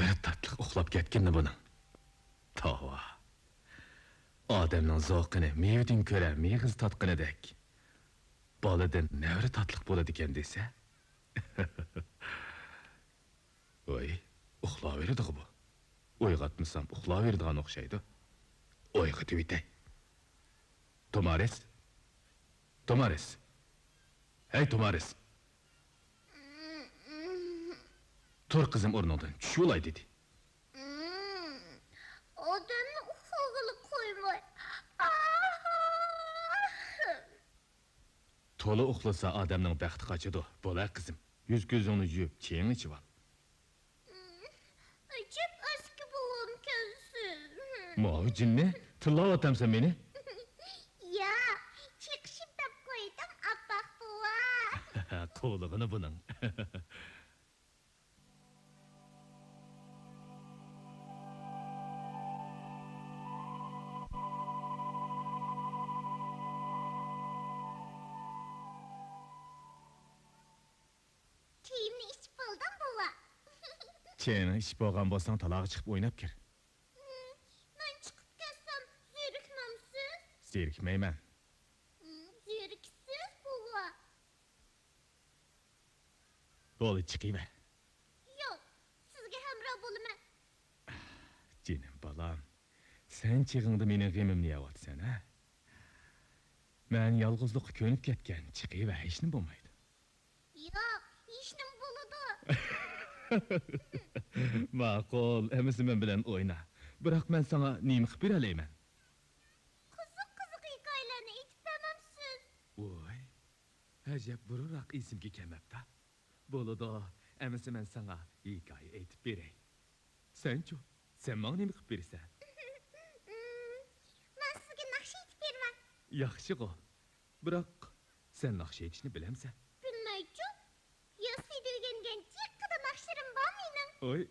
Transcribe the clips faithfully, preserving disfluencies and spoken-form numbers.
بىر تاتلىق ئۇخلاپ كەتكىنى بۇنىڭ. توۋا. ئادەمنىڭ زوقىنى مېۋىدىن كۆرە مېغىز تاتقىنىدەك، بالىدىن نەۋرە تاتلىق بولىدىكەن دېسە. ۋاي، ئۇخلاۋېرىدىغۇ بۇ. ئويغاتمىسام ئۇخلاۋېرىدىغان ئوخشايدۇ. ئويغىتىۋېتەي. تومارىس! تومارىس! ھەي، تومارىس! تۇر، قىزىم، ئورنۇڭدىن چۈشۈۋالاي دېدى. ئادەمنى ئۇخلىغىلى قويماي. تولا ئۇخلىسا ئادەمنىڭ بەختى قاچىدۇ. بولە، قىزىم، يۈز-كۆزۈڭنى يۇيۇپ، چېيىڭنى ئىچىۋال. ئەجەب ئەسكى بوۋامكەنسىز. ماۋۇ جىننى تىللاۋاتامسەن مېنى؟ ياق، چېقىشىپ دەپ قويدۇم، ئاپپاق بوۋا. قوۋلىغىنى بۇنىڭ. چېيىمنى ئىچىپ بولدۇم، بوۋا. چېيىڭنى ئىچىپ بولغان بولساڭ، تالاغا چىقىپ ئويناپ كىر. مەن چىقىپ كەتسەم، زېرىكمەمسىز؟ زېرىكمەيمەن. زېرىكىسىز، بوۋا. بولدى، چىقىۋەر. ياق، سىزگە ھەمراھ بولىمەن. جېنىم بالام، سەن چېغىڭدا مېنىڭ غېمىمنى يەۋاتىسەن، ھە؟ مەن يالغۇزلۇققا كۆنۈپ كەتكەن، چىقىۋەر، ھېچنېمە بولمايدۇ. ياق، ھېچنېمە بولىدۇ. ماقۇل، ئەمىسە مەن بىلەن ئوينا. بىراق مەن ساڭا نېمە قىلىپ بېرەلەيمەن؟ قىزىق-قىزىق ھېكايىلەرنى ئېيتىپ بەرمەمسىز؟ ۋوي، ئەجەب بۇرۇنراق ئېسىمگە كەلمەپتۇ. بولىدۇ، ئەمىسە مەن ساڭا ھېكايە ئېيتىپ بېرەي. سەنچۇ؟ سەن ماڭا نېمە قىلىپ بېرىسەن؟ مەن سىزگە ناخشا ئېيتىپ بېرىمەن. ياخشىغۇ. بىراق، سەن ناخشا ئېيتىشنى بىلەمسەن؟ بىلمەيچۇ. ياسىنى ئۆگەنگەن جىققىدە ناخشىلىرىم بار مېنىڭ. ۋوي.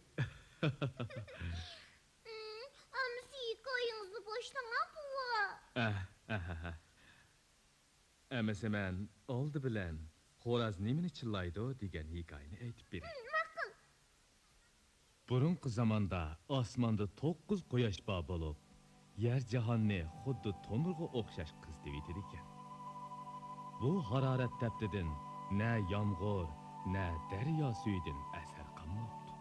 ئەمىسە ھېكايىڭىزنى باشلاڭا، بوۋا. ئەھ، ئەھ، ئەھ، ئەھ. ئەمىسە مەن ئالدى بىلەن خوراز نېمىنى چىللايدۇ دېگەن ھېكايىنى ئېيتىپ بېرەي. ھىم، ماقۇل. بۇرۇنقى زاماندا ئاسماندا توققۇز قۇياش بار بولۇپ، يەر جاھاننى خۇددى تونۇرغا ئوخشاش قىزىتىۋېتىدىكەن. بۇ ھارارەت تەپتىدىن نە يامغۇر، نە دەريا سۈيىدىن ئەسەر قالماپتۇ.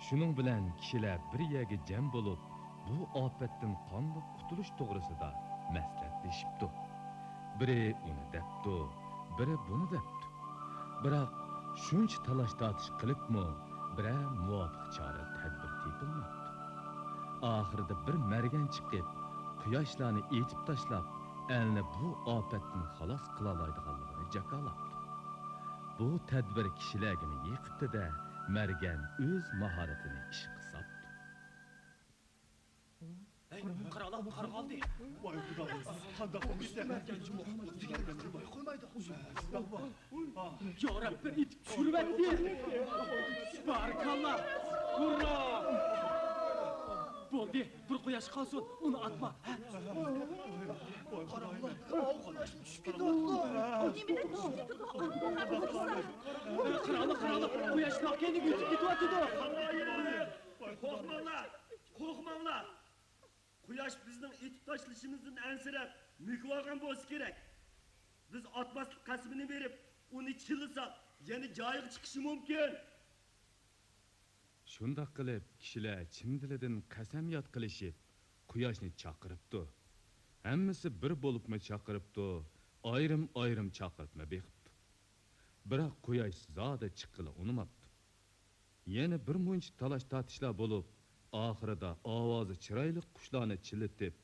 شۇنىڭ بىلەن كىشىلەر بىر يەرگە جەم بولۇپ، بۇ ئاپەتتىن قانداق قۇتۇلۇش توغرىسىدا مەسلىھەتلىشىپتۇ. بىرى ئۇنى دەپتۇ، بىرى بۇنى دەپتۇ. بىراق، شۇنچە تالاش-تارتىش قىلىپمۇ، بىرەر مۇۋاپىق چارە-تەدبىر تېپىلماپتۇ. ئاخىرىدا بىر مەرگەن چىقىپ، قۇياشلارنى ئېتىپ تاشلاپ، ئەلنى بۇ ئاپەتتىن خالاس قىلالايدىغانلىقىنى جاكارلاپتۇ. بۇ تەدبىر كىشىلەرگىمۇ يېقىپتۇ-دە، مەرگەن ئۆز ماھارىتىنى ئىشقا ساپتۇ. ھەي، قاراڭلار، قارغا ئالدى. ۋاي خۇدايىم، قانداق بولمىسا. قويمايدۇ. يا رەببى، ئېتىپ چۈشۈرۈۋەتتى. بارىكاللا. ھۇررا. بولدى، بىر قۇياش قالسۇن، ئۇنى ئاتما. ھە؟ ۋاي خۇدايىم، ئاۋۇ قۇياشمۇ چۈشۈپ كېتىۋاتىدۇ. نېمىدىن چۈشۈپ كېتىدۇ؟ قاراڭلار، قاراڭلار، قۇياش ناھايىتى ئۆتۈپ كېتىۋاتىدۇ. قورقماڭلار، قورقماڭلار. قۇياش بىزنىڭ ئېتىپ تاشلىشىمىزدىن ئەنسىرەپ، مۆكۈۋالغان بولسا كېرەك. بىز ئاتماسلىق قەسىمىنى بېرىپ، ئۇنى چىللىساق، يەنە جايىغا چىقىشى مۇمكىن. شۇنداق قىلىپ، كىشىلەر چىن دىلىدىن قەسەمياد قىلىشىپ، قۇياشنى چاقىرىپتۇ. ھەممىسى بىر بولۇپمۇ چاقىرىپتۇ، ئايرىم-ئايرىم چاقىرىپمۇ بېقىپتۇ. بىراق قۇياش زادى چىققىلى ئۇنىماپتۇ. يەنە بىر مۇنچە تالاش-تارتىشلار بولۇپ، ئاخىرىدا ئاۋازى چىرايلىق قۇشلارنى چىللىتىپ،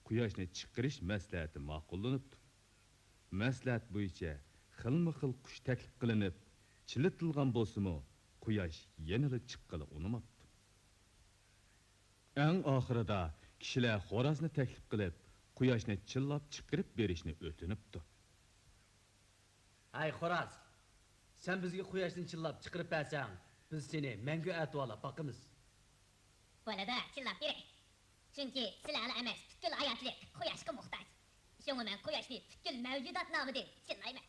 قۇياشنى چىقىرىش مەسلىھەتى ماقۇللىنىپتۇ. مەسلىھەت بويىچە خىلمۇ خىل قۇش تەكلىپ قىلىنىپ، چىللىتىلغان بولسىمۇ، قۇياش يەنىلا چىققىلى ئۇنىماپتۇ. ئەڭ ئاخىرىدا كىشىلەر خورازنى تەكلىپ قىلىپ، قۇياشنى چىللاپ چىقىرىپ بېرىشنى ئۆتۈنۈپتۇ. ھەي خوراز، سەن بىزگە قۇياشنى چىللاپ چىقىرىپ بەرسەڭ، بىز سېنى مەڭگۈ ئەتىۋارلاپ باقىمىز. بولىدۇ، چىللاپ بېرەي. چۈنكى سىلەرلا ئەمەس، پۈتكۈل ھاياتلىق قۇياشقا موھتاج. شۇڭا مەن قۇياشنى پۈتكۈل مەۋجۇدات نامىدىن چىللايمەن.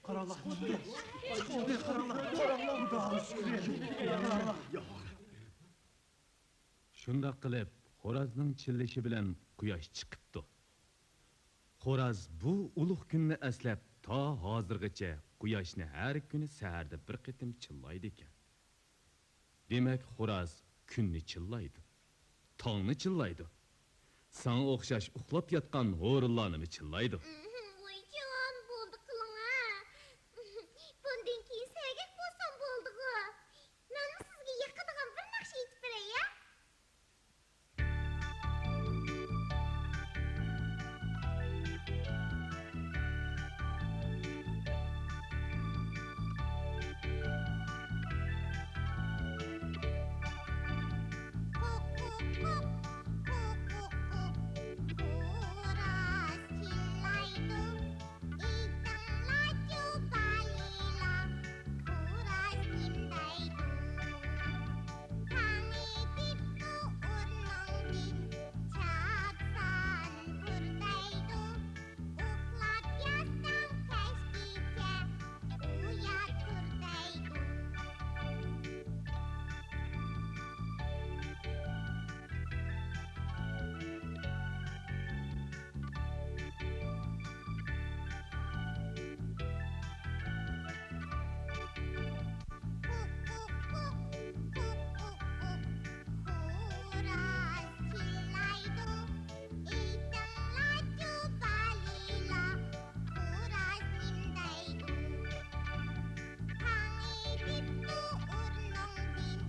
قاراڭلار، چىقتى. قاراڭلار، قاراڭلار. شۇنداق قىلىپ، خورازنىڭ چىللىشى بىلەن قۇياش چىقىپتۇ. خوراز بۇ ئۇلۇغ كۈننى ئەسلەپ، تا ھازىرغىچە قۇياشنى ھەر كۈنى سەھەردە بىر قېتىم چىللايدىكەن. دېمەك، خوراز كۈننى چىللايدۇ، تاڭنى چىللايدۇ، ساڭا ئوخشاش ئۇخلاپ ياتقان ھورۇنلارنىمۇ چىللايدۇ. ۋايجان، بولدى قىلىڭە. بۇندىن كېيىن سەگەك بولسام بولدىغۇ. مەنمۇ سىزگە يېقىدىغان بىر ناخشا ئېيتىپ بېرەي، يا؟ خوراز چىللايدۇ، ئېيتىڭلارچۇ بالىلار، خوراز نېمە دەيدۇ؟ تاڭ ئېتىپتۇ ئورنۇڭدىن، چاپسان تۇر دەيدۇ. ئۇخلاپ ياتساڭ كەچكىچە، ئۇيا تۇر دەيدۇ. خوراز چىللايدۇ، ئېيتىڭلارچۇ بالىلار، خوراز نېمە دەيدۇ؟ تاڭ ئېتىپتۇ ئورنۇڭدىن،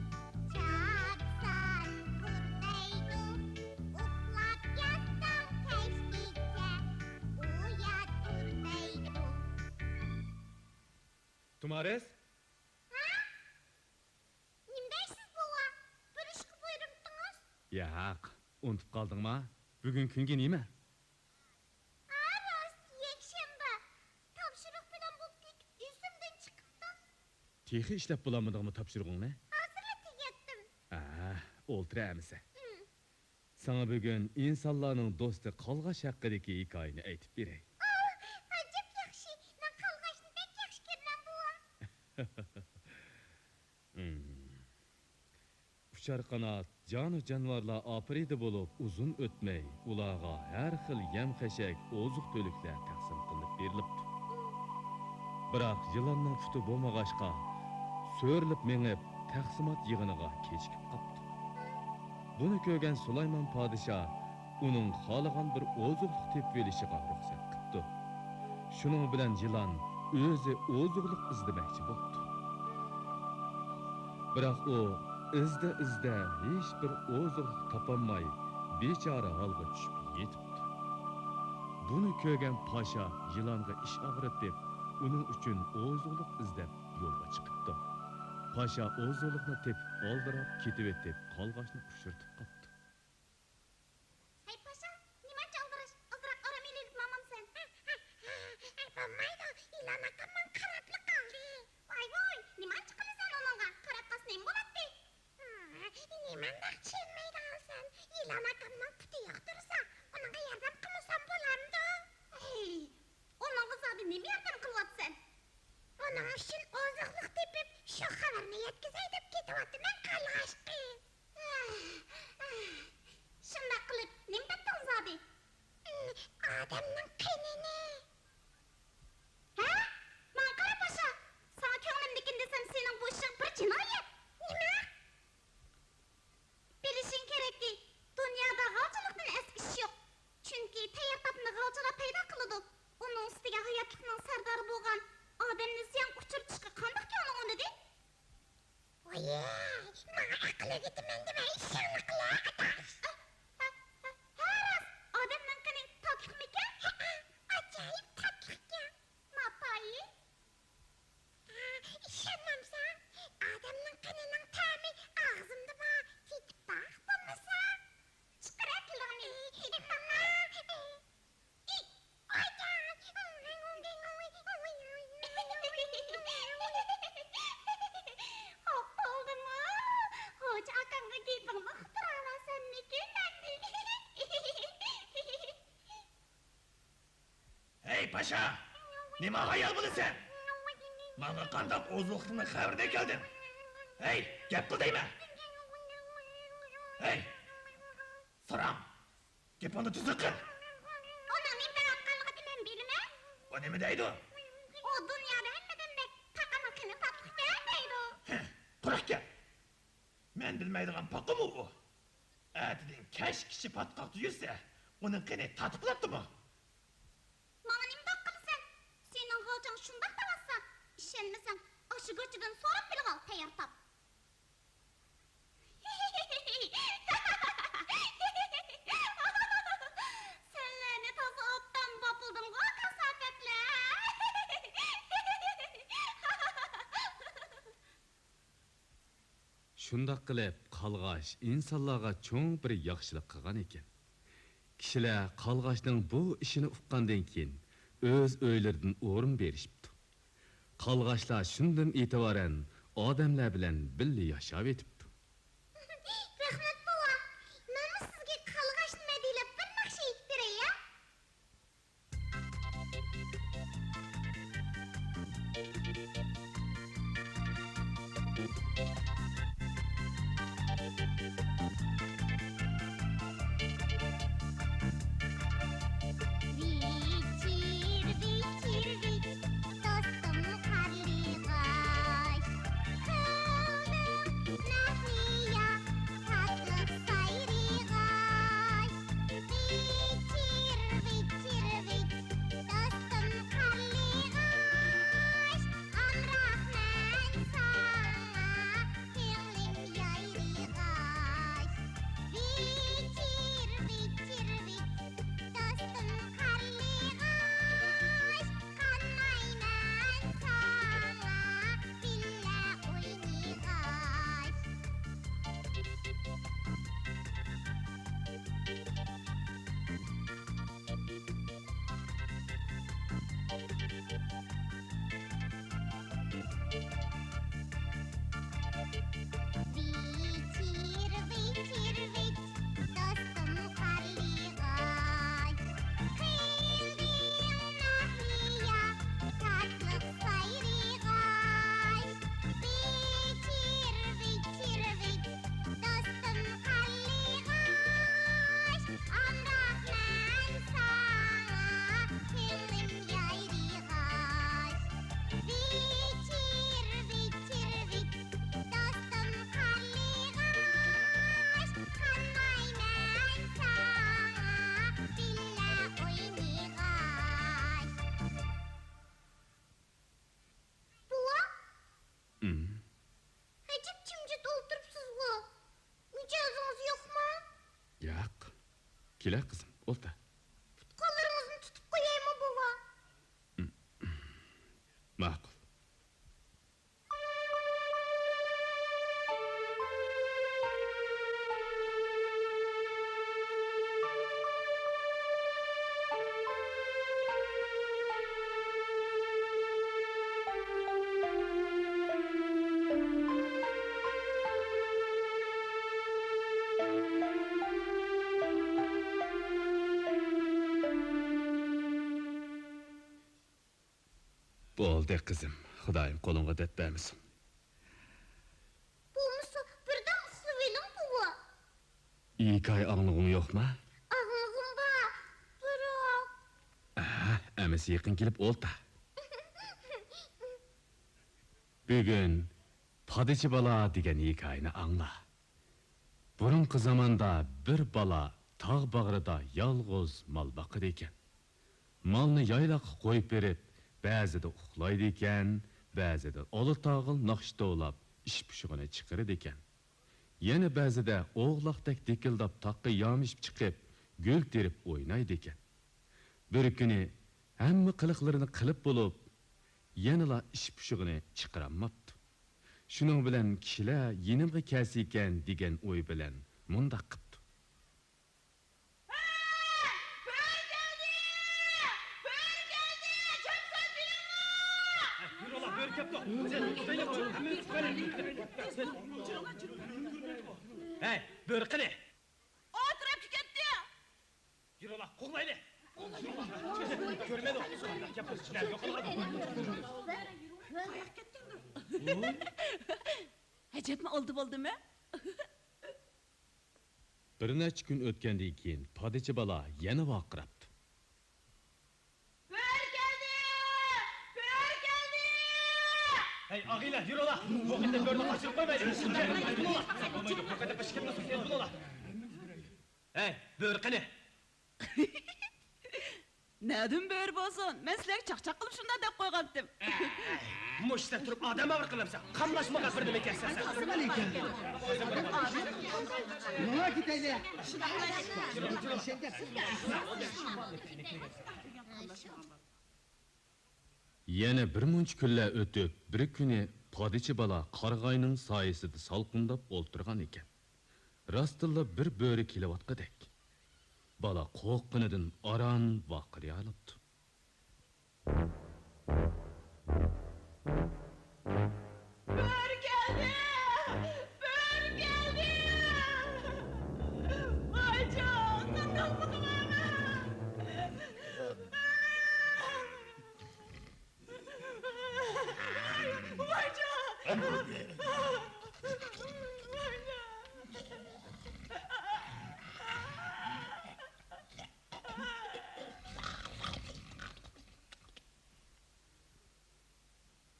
چاپسان تۇر دەيدۇ. ئۇخلاپ ياتساڭ كەچكىچە، ئۇيا تۇر دەيدۇ. تۇمارىس؟ ھە؟ نېمە دەيسىز، بوۋا؟ بىر ئىشقا بۇيرۇمتىڭىز؟ ياق، ئۇنتۇپ قالدىڭما؟ بۈگۈن كۈنگە نېمە؟ ھا، راست، يەكشەنبە. تاپشۇرۇق پىلان بولۇپ كېتىپ، ئېسىمدىن چىقىپتۇ. تېخى ئىشلەپ بولالمىدىڭمۇ تاپشۇرۇقۇڭنى؟ ھازىرلا تۈگەتتىم. ھە، ئولتۇر ئەمىسە. ھىم. ساڭا بۈگۈن ئىنسانلارنىڭ دوستى قالغاچ ھەققىدىكى ھېكايىنى ئېيتىپ بېرەي. ئاھ، ئەجەب ياخشى! مەن قالغاچنى بەك ياخشى كۆرىمەن، بوۋا. ھىم. ئۇچار قانات، جانۇ جانىۋارلار ئاپىرىدە بولۇپ، ئۇزۇن ئۆتمەي ئۇلارغا ھەر خىل يەم-خەشەك، ئوزۇق-تۈلۈكلەر تەقسىم قىلىنىپ بېرىلىپتۇ. بىراق يىلاننىڭ پۇتى بولمىغاچقا، سۆرىلىپ مېڭىپ، تەقسىمات يىغىنىغا كېچىكىپ قاپتۇ. بۇنى كۆرگەن سۇلايمان پادىشاھ ئۇنىڭ خالىغان بىر ئوزۇقلۇق تېپىۋېلىشىغا رۇخسەت قىپتۇ. شۇنىڭ بىلەن يىلان ئۆزى ئوزۇقلۇق ئىزدىمەكچى بوپتۇ. بىراق ئۇ ئىزدە-ئىزدە ھېچبىر ئوزۇقلۇق تاپالماي، بىچارە ھالغا چۈشۈپ يېتىپتۇ. بۇنى كۆرگەن پاشا يىلانغا ئىچ ئاغرىتىپ، ئۇنىڭ ئۈچۈن ئوزۇقلۇق ئىزدەپ يولغا چىقىپتۇ. پاشا ئوزۇقلۇقنى تېپىپ ئالدىراپ كېتىۋېتىپ، قالغاچنى ئۇچرىتىپ قاپتۇ. ھەي پاشا، نېمانچە ئالدىراش، ئازراق ئارام ئېلىۋېتىپ ماڭمامسەن؟ بولمايدۇ، يىلان ئاكام ماڭا قاراپلا قالدى. ۋاي ۋاي، نېمانچە قىلىسەن ئۇنىڭغا؟ قاراپ قالسا نېمە بولاتتى؟ نېمانداق چۈشەنمەيدىغانسەن؟ يىلان ئاكامنىڭ پۇتى يوق تۇرسا، ئۇنىڭغا ياردەم قىلمىسام بولامدۇ؟ ھەي، ئۇنىڭغا زادى نېمە ياردەم قىلىۋاتىسەن؟ ئۇنىڭ ئۈچۈن ئوزۇقلۇق تېپىپ، شۇ خەۋەرنى يەتكۈزەي دەپ كېتىۋاتىمەن، قارلىغاچ قىز. ياشا! نېمە خىيال بولىسەن؟ ماڭا قانداق ئوزۇقلۇقنىڭ خەۋىرىدە كەلدىڭ؟ ھەي، گەپ قىل دەيمەن! ھەي! ساراڭ! گېپىڭنى تۈزۈك قىل! ئۇنىڭ نېمە دەۋاتقانلىقىنى مەن بىلىمەن. ئۇ نېمە دەيدۇ؟ ئۇ دۇنيادا ھەممىدىن بەك تاقىمۇ قېنى تاتلىقكەن دەيدۇ. ھە، قۇرۇق گەپ. مەن بىلمەيدىغان پاقىمۇ ئۇ؟ ئەتىدىن كەچكىچە پاتقاقتا يۈرسە، ئۇنىڭ قېنى تاتىپ قالاتتىمۇ؟ ماڭا نېمىنداق قىلىسەن؟ سېنىڭ غالچاڭ شۇنداق دەۋاتسا، ئىشەنمىسەڭ، ئاشۇ گاچىدىن سوراپ بىلىۋال، تەييار تاپ. سەنلەرنى تازا ئوبدان باپلىدىمغۇ، كاساپەتلەر! شۇنداق قىلىپ، قالغاچ ئىنسانلارغا چوڭ بىر ياخشىلىق قىلغان ئىكەن. كىشىلەر قالغاچنىڭ بۇ ئىشىنى ئۇققاندىن كېيىن، ئۆز ئۆيلىرىدىن ئورۇن بېرىشىپتۇ. قالغاچلار شۇندىن ئېتىبارەن ئادەملەر بىلەن بىللە ياشاۋېتىپتۇ. رەھمەت، بوۋا. مەنمۇ سىزگە قالغاچ نېمە دېيىلىپ بىر ناخشا ئېيتىپ بېرەي، يا؟ ۋىچىر، ۋىچىر، ۋىچ، دوستۇم قارلىغاچ، قىلدىم مەھلىيا تاتلىق سايرىغاچ. ۋىچىر، ۋىچىر، ۋىچ، دوستۇم قارلىغاچ، ئامراقمەن ساڭا كۆڭلۈم يايرىغاچ. ۋىچىر، ۋىچىر، ۋىچ، دوستۇم قارلىغاچ، قانمايمەن ساڭا بىللە ئوينىغاچ. ۋىچىر، ۋىچىر، ۋىچ، دوستۇم قارلىغاچ، قىلدىم مەھلىيا تاتلىق سايرىغاچ. ۋىچىر، ۋىچىر، ۋىچ، دوستۇم قارلىغاچ، ئامراقمەن ساڭا كۆڭلۈم يايرىغاچ. ۋىچىر، ۋىچىر، ۋىچ، دوستۇم قارلىغاچ، قانمايمەن ساڭا بىللە ئوينىغاچ. بوۋا! ئىم. ئەجەب جىمجىت ئولتۇرۇپسىزغۇ؟ مىجەزىڭىز يوقمۇ؟ ياق. كېلە، قىزىم، ئولتۇر. پۇت-قوللىرىڭىزنى تۇتۇپ قويايمۇ، بوۋا؟ ئىم. ماقۇل. بولدى، قىزىم، خۇدايىم قولۇڭغا دەرد بەرمىسۇن. بولمىسا، بىردەم ئۇخلىۋېلىڭ، بوۋا. ھېكايە ئاڭلىغۇڭ يوقما؟ ئاڭلىغۇم بار، بىراق. ئەھە، ئەمىسە يېقىن كېلىپ ئولتۇر. بۈگۈن پادىچى بالا دېگەن ھېكايىنى ئاڭلا. بۇرۇنقى زاماندا بىر بالا تاغ باغرىدا يالغۇز مال باقىدىكەن. مالنى يايلاققا قويۇپ بېرىپ، بەزىدە ئۇخلايدىكەن، بەزىدە ئالا تاغىل ناخشا توۋلاپ، ئىش-پۇشۇقىنى چىقىرىدىكەن. يەنە بەزىدە ئوغلاقتەك دىكىلداپ تاغقا يامىشىپ چىقىپ، گۈل تېرىپ ئوينايدىكەن. بىر كۈنى ھەممە قىلىقلىرىنى قىلىپ بولۇپ، يەنىلا ئىش-پۇشۇقىنى چىقىرالماپتۇ. شۇنىڭ بىلەن كىشىلەر يېنىمغا كەلسىكەن دېگەن ئوي بىلەن مۇنداق قىپتۇ. ھە! بۆرە كەلدى! بۆرە كەلدى! چاپسان بېرىڭلار! يۈرۈڭلار، بۆرە كەپتۇ! ھەي، بۆرە قېنى؟ ئۇ تەرەپكە كەتتى! يۈرۈڭلار، قوغلايلى! ئەجەبمۇ ئالدى بولدىمۇ؟ بىر نەچچە كۈن ئۆتكەندىن كېيىن پادىچى بالا يەنە ۋارقىراپتۇ. بۆرە كەلدى! بۆرە كەلدى! ھەي، ئاغىنىلەر، يۈرۈڭلار! بۇ قېتىم بۆرىنى قاچۇرۇپ قويمايلى! بولمايدۇ، بۇ قېتىم ھېچكىمنى سۇسىيىپ بولۇڭلار! ھەي، بۆرە قېنى؟ نەدىن بۆرە بولسۇن؟ مەن سىلەرگە چاقچاق قىلىپ شۇنداق دەپ قويغانتىم. مۇشۇ سەن تۇرۇپ ئادەم ئاغرىق قىلامسەن؟ قاملاشمىغان بىر نېمە ئىكەنسەن سەن. ماڭا كېتەيلى. يەنە بىر مۇنچە كۈنلەر ئۆتۈپ، بىر كۈنى پادىچى بالا قارىغاينىڭ سايىسىدا سالقىنداپ ئولتۇرغان ئىكەن. راستتىنلا بىر بۆرە كېلىۋاتقۇدەك. بالا قورققىنىدىن ئاران ۋارقىرىيالاپتۇ. بۆرە كەلدى! بۆرە كەلدى! ۋايجان، قانداق قىلىمەن؟ ۋايجان!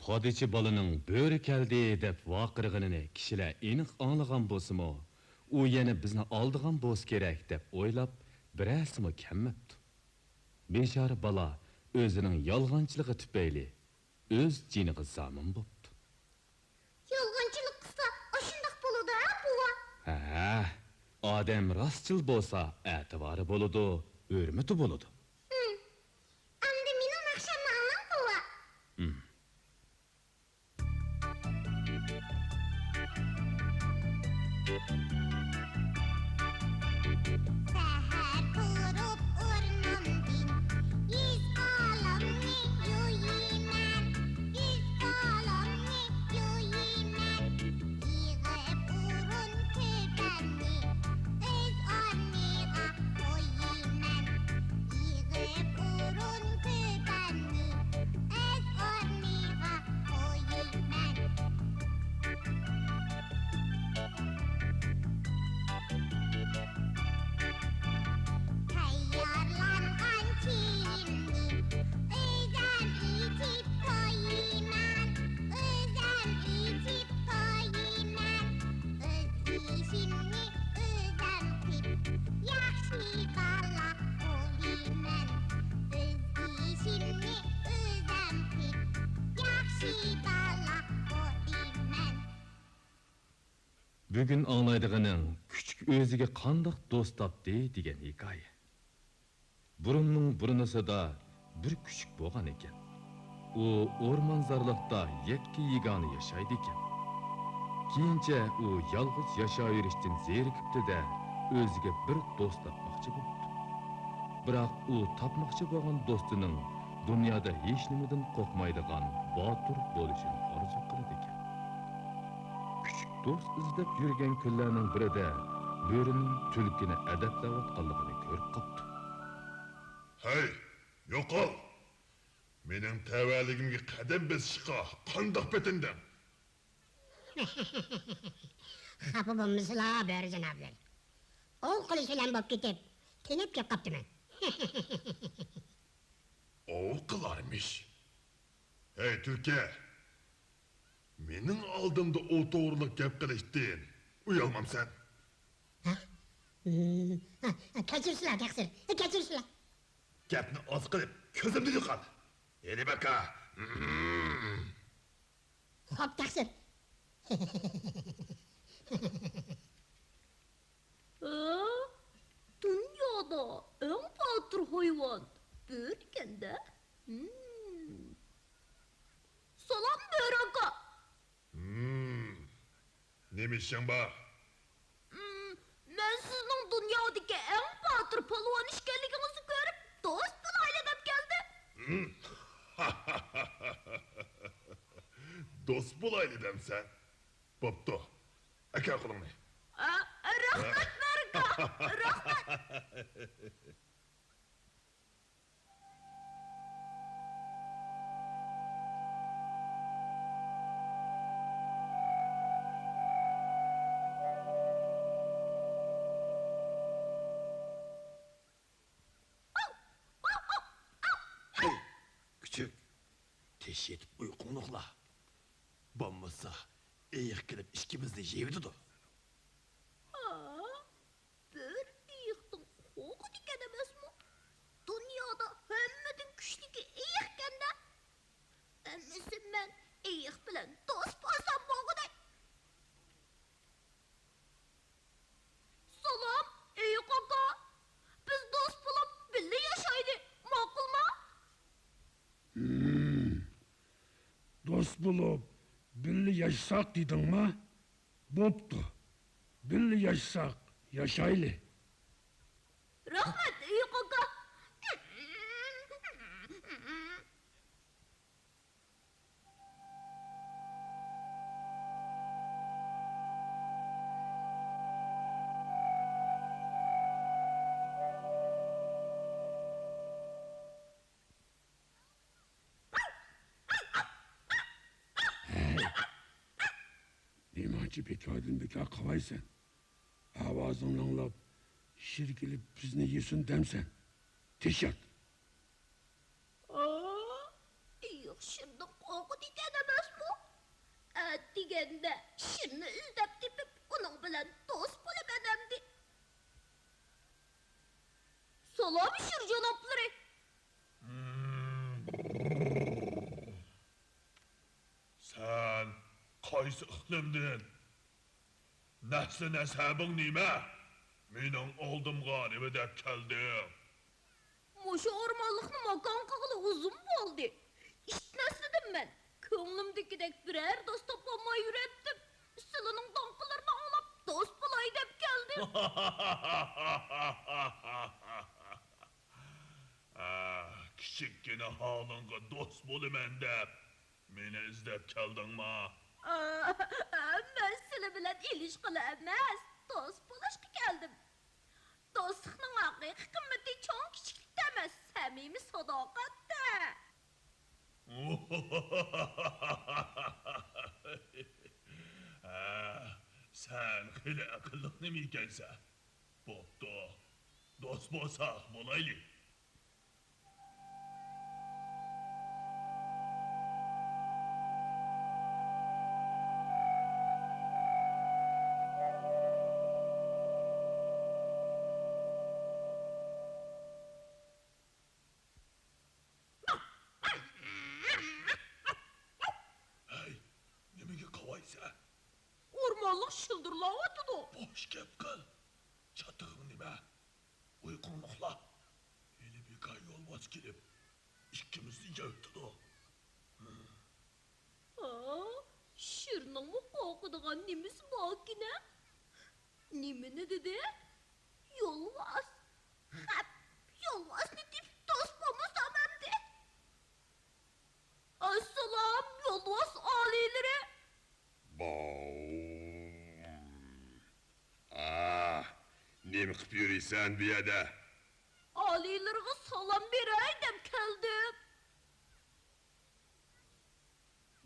پادىچى بالىنىڭ بۆرە كەلدى دەپ ۋارقىرىغىنىنى كىشىلەر ئېنىق ئاڭلىغان بولسىمۇ، ئۇ يەنە بىزنى ئالدىغان بولسا كېرەك دەپ ئويلاپ، بىرەرسىمۇ كەلمەپتۇ. بىچارە بالا ئۆزىنىڭ يالغانچىلىقى تۈپەيلى ئۆز جېنىغا زامىن بوپتۇ. يالغانچىلىق قىلسا ئاشۇنداق بولىدۇ ھە بوۋا؟ ھە، ئادەم راستچىل بولسا ئەتىۋارى بولىدۇ، ھۆرمىتى بولىدۇ. ھىم. ئەمدى مېنىڭ ناخشامنى ئاڭلاڭ بوۋا. ھىم. سەھەر تۇرۇپ ئورنۇمدىن يۈز قولۇمنى يۇيىمەن، يۈز قولۇمنى يۇيىمەن. يىغىپ ئورۇن تۆپەمنى ئۆز ئورنىغا قويىمەن، يىغىپ ئورۇن تۆپەمنى ئۆز ئورنىغا قويىمەن. تەييارلانغان كىيىمنى ئۆزۈم ئېچىپ قويىمەن، ئۆزۈم ئېچىپ قويىمەن. ئۆز ئىشىمنى ئۆزۈم قىلىپ، ياخشى بالا بولىمەن. ئۆز ئىشىمنى ئۆزۈم قىلىپ، ياخشى بالا بولىمەن. بۈگۈن ئاڭلايدىغىنىڭ كۈچۈك ئۆزىگە قانداق دوست تاپتى دېگەن ھېكايە. بۇرۇننىڭ بۇرۇنىسىدا بىر كۈچۈك بولغان ئىكەن. ئۇ ئورمانزارلىقتا يەككە-يېگانە ياشايدىكەن. كېيىنچە ئۇ يالغۇز ياشاۋېرىشتىن زېرىكىپتۇ-دە، ئۆزىگە بىر دوست تاپماقچى بوپتۇ. بىراق ئۇ تاپماقچى بولغان دوستىنىڭ دۇنيادا ھېچنېمىدىن قورقمايدىغان باتۇر بولۇشىنى ئارزۇ قىلىدىكەن. كۈچۈك دوست ئىزدەپ يۈرگەن كۈنلەرنىڭ بىرىدە بۆرىنىڭ تۈلكىنى ئەدەپلەۋاتقانلىقىنى كۆرۈپ قاپتۇ. ھەي، يوقال! مېنىڭ تەۋەلىكىمگە قەدەم بېسىشقا قانداق پېتىندىڭ؟ خاپا بولمىسىلا، بۆرە جانابلىرى. ئوۋ قىلىش بىلەن بولۇپ كېتىپ، تېنەپ كېلىپ قاپتىمەن. ئوۋ قىلارمىش. ھەي، تۈلكە! مېنىڭ ئالدىمدا ئۇ توغرىلىق گەپ قىلىشتىن ئۇيالمامسەن؟ ھە؟ ھە، كەچۈرسىلە، تەقسىر، كەچۈرسىلە. گەپنى ئاز قىلىپ، كۆزۈمدىن يوقال. ھېلى باكا. خوپ، تەقسىر. ھە؟ دۇنيادا ئەڭ باتۇر ھايۋان بۆرىكەن-دە. ھىم. سالام، بۆرە ئاكا. ھىم. نېمە ئىشىڭ بار؟ ھىم، مەن سىزنىڭ دۇنيادىكى ئەڭ باتۇر پالۋان ئىكەنلىكىڭىزنى كۆرۈپ، دوست بولايلى دەپ كەلدىم. ھىم. دوست بولايلى دەمسەن؟ بوپتۇ. ئەكەل قولۇڭنى. ئا، رەھمەت، بۆرە ئاكا. رەھمەت. يېتىپ ئۇيقۇڭنى ئۇخلا. بولمىسا، ئېيىق كېلىپ ئىككىمىزنى يەيۋېتىدۇ. ھا، بىر ئېيىقتىن قورقىدىكەن ئەمەسمۇ؟ دۇنيادا ھەممىدىن كۈچلۈكى ئېيىقكەن-دە. ئەمىسە مەن ئېيىق بىلەن دوست بولسام بولغۇدەك. سالام، ئېيىق ئاكا. بىز دوست بولۇپ بىللە ياشايلى، ماقۇلمۇ؟ ھىم. دوست بولۇپ بىللە ياشىساق دېدىڭما؟ بوپتۇ. بىللە ياشىساق ياشايلى. رەھمەت، ئېيىق ئاكا. ھەي! نېمانچە بىكاردىن بىكار قاۋايسەن؟ ئاۋازىڭنى ئاڭلاپ، شىر كېلىپ بىزنى يېسۇن دەمسەن؟ تېشات! ئا، ئېيىق شىردىن قورقىدىكەن ئەمەسمۇ؟ ئەتىگەندە شىرنى ئىزدەپ تېپىپ، ئۇنىڭ بىلەن دوست بولىمەن ئەمدى. سالام، شىر جانابلىرى! سەن قايسى ئىقلىمدىن؟ نەسلى نەسەبىڭ نېمە؟ مېنىڭ ئالدىمغا نېمە دەپ كەلدىڭ؟ مۇشۇ ئورمانلىقنى ماكان قىلغىلى ئۇزۇن بولدى. ئىت نەسلىدىن مەن. كۆڭلۈمدىكىدەك بىرەر دوست تاپالماي يۈرەتتىم. سىلىنىڭ داڭقىلىرىنى ئاڭلاپ دوست بولاي دەپ كەلدىم. ئا، كىچىككىنە ھالىڭغا دوست بولىمەن دەپ مېنى ئىزدەپ كەلدىڭما؟ ئا، مەن سىلى بىلەن ئېلىشقىلى ئەمەس، دوست بولۇشقا كەلدىم. دوستلۇقنىڭ ھەقىقىي قىممىتى چوڭ-كىچىكلىكتە ئەمەس، سەمىمىي ساداقەتتە. ھە، سەن خېلى ئەقىللىق نېمە ئىكەنسەن. بوپتۇ، دوست بولساق بولايلى. ھەي، نېمىگە قاۋايسەن؟ ئورمانلىق شىلدىرلاۋاتىدۇ. بوش گەپ قىل. چاتىقىڭ نېمە؟ ئۇيقۇڭنى ئۇخلا. ھېلى بىكار يولۋاس كېلىپ، ئىككىمىزنى يەۋېتىدۇ. ھا، شىرنىڭمۇ قورقىدىغان نېمىسى باركىنە؟ نېمىنى دېدى؟ يولۋاس. خەپ، يولۋاسنى تېپىپ دوست بولمىسام ئەمدى. ئەسسالام، يولۋاس ئالىيلىرى! باۋ. ئاھ، نېمە قىپ يۈرىسەن بۇ يەردە؟ ئالىيلىرىغا سالام بېرەي دەپ كەلدىم.